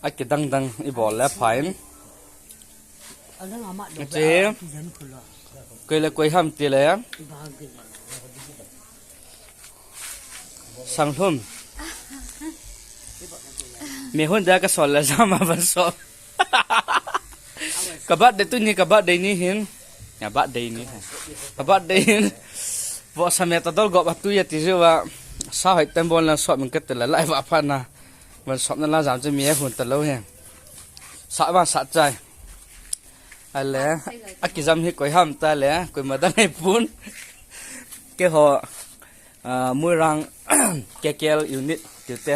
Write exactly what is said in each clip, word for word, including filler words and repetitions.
Akidang dang ibol le pha in. Che. Koi le koi ham ti le. Sang lhum. Mi hun da ka sol le jama ban sol. Ka birthday tuni, ka birthday ni hin. Ya birthday ni. Ka birthday hin. Vo sa me ta dol go ba tu ya ti ju wa. Sa hoi tem bon la so min ka te la lai va pha na. Ban sop na la jam che mi hun ta lo he. Sa ba sa chai. Ale, akijam hi koi ham ta le, koi ma dang hi pun. Keiho, ah, Moirang K K L unit tute.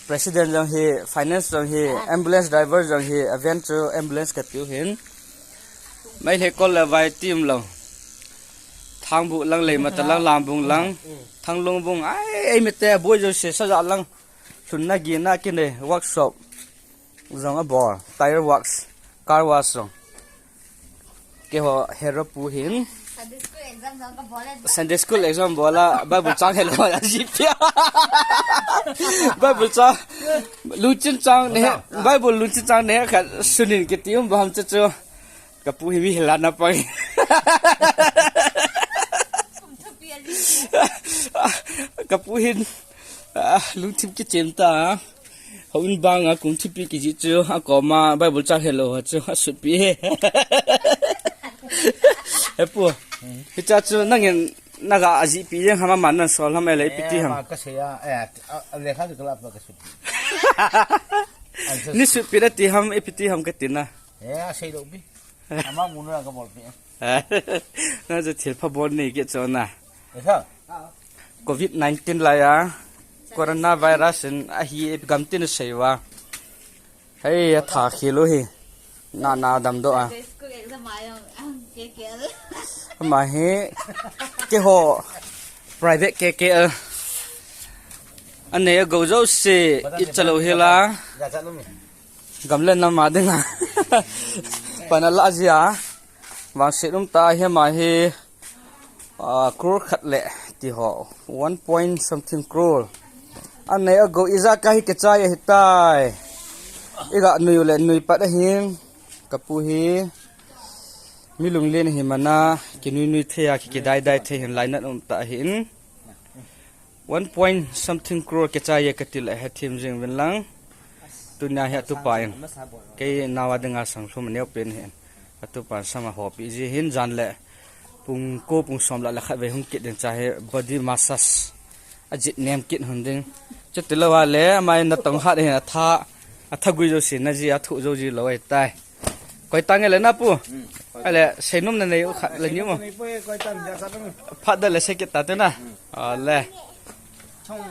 President jong hi, finance jong hi, ambulance driver jong hi, aven chu ambulance ka tiu hin. Mai le kol le vai team lo. Thangbu lang lei mata lang lambung lang. Thanglung bung ai, ai mi te boi jo se sa ja lang. Lhunna gina kine workshop. Jong abol, tire works, car wash jong. Keiho hero pu hin. Sunday school exam jong ka bol e. Sunday school exam bol a, Bible chang helo a ji pia. Bible chang, Luchin chang ne, Bible Luchin chang ne, ka sunin kiti um ba ham chu chu. Ka pu hi mi hila na pa. Ka pu hin, ah, lungthim kichem ta. Houin banga kung thupi kiji chu, akoma Bible chang helo ha chu, asutpi he. He pu, hicha chu nangin naga ajipi jeng ham, aman nan sol ham, ele ipi ti ham. Eh, ma ka sei a, eh, a, a lekha chu ka la pa ka sutpi. An sa Ni sutpi na ti ham, ipi ti ham ka ti na. Eh, a sei lo pi. Ama mun na ka bol pi. Na chu thil pha bol nei kit chu na. Esa. Covid nineteen lai a, coronavirus in ahi gam tin sei va. Hei, a tha khel u hi. Na, na dam doh a. Sunday school exam a jong, um, K K L. Ama hi, keiho, private K K L. Anei agou jouse, i chalo hi la. Gam le nam a dinga. Pan ala jia. Vangset um ta hi ama hi, ah, crore khat le ti ho. One point something crore. Anei agou ija ka hi kichai ahi tai. Iga nui u le nui pat ahin. Ka pu hi. Mi lunglen ahi mana. Kinui nui thei a, ki, kidai dai thei hin lainat um ta ahin. One point something crore kichai e kati le hethem jing uvin lang. Tunia hi atupa in. Kei nao a dinga sang lhum aneo pen hin. Atupa in sama hopi ji hin jan le. Pung ko pung som la le khat vei hung kit ding cha hi body massage. Ajit nem kit hun ding. Chuti lo a le, ama in natong hat hin atha, atha gui jo si na ji, athu jo ji lo ai tai. Koi tang e le na pu. Hmm, koi. Ale, seinom na nei u khat le ni mo. Nei pu e, koi tang ja sa tang. Phat da le se kit ta te na. Hmm. Ale. Chong.